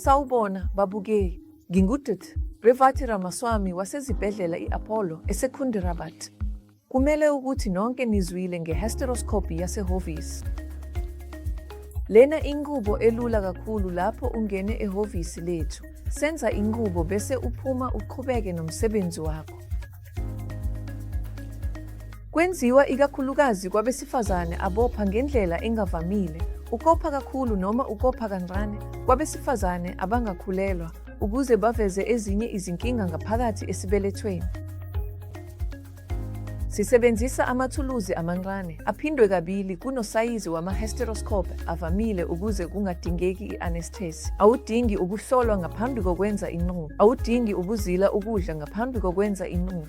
Sawubona babukeli. NginguDkt. Revathi Ramaswamy wasezibhedlela i-Apollo eSecunderabad. Kumele ukuthi nonke nizwile nge-hysteroscopy yasehhovisi. Lena inqubo elula kakhulu lapho ungene ehhovisi lethu. Senza inqubo bese uphuma uqhubeke nomsebenzi wakho. Kwenziwa ikakhulukazi kwabesifazane abopha ngendlela engavamile, ukopha kakhulu noma ukopha kancane, kwabesifazane abangakhulelwa, ukuze baveze ezinye izinkinga ngaphakathi esibelethweni. Sisebenzisa amathuluzi amancane, aphindwe kabili kunosayizi wama-hysteroscope avamile ukuze kungadingeki i-anesthesi. Awudingi ukuhlolwa ngaphambi kokwenza inqubo. Awudingi ukuzila ukudla ngaphambi kokwenza inqubo.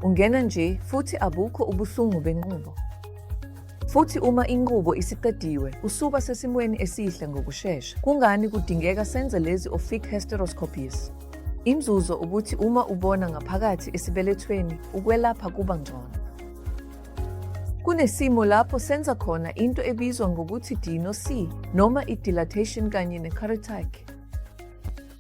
Ungena nje futhi abukho ubuhlungu benqubo. Futhi uma inqubo isiqediwe, usuba sesimweni esihle ngokushesha. Kungani kudingeka senze lezi offic hysteroscopies? Inzuzo ukuthi uma ubona ngaphakathi esibelethweni, ukwelapha kuba ngcono. Kunesimo lapho senza khona into ebizwa ngokuthi D no-C noma i-dilatation kanye ne-curettage.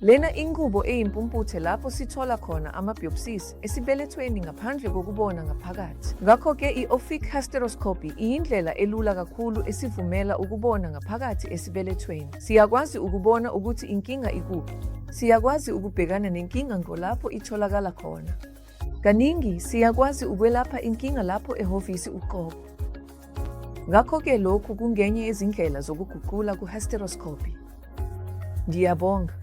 Lena inqubo eyimpumputhe lapho sithola khona ama-biopsies esibelethweni ngaphandle kokubona ngaphakathi. Ngakho-ke i-Ophic hysteroscopy iyindlela elula kakhulu esivumela ukubona ngaphakathi esibelethweni. Siyakwazi ukubona ukuthi inkinga ikuphi. Siyakwazi ukubhekana nenkinga ngqo lapho itholakala khona. Kaningi siyakwazi ukwelapha inkinga lapho ehhovisi uqobo. Ngakho-ke lokhu kungenye yezindlela zokuguqula ku-hysteroscopy. Ngiyabonga.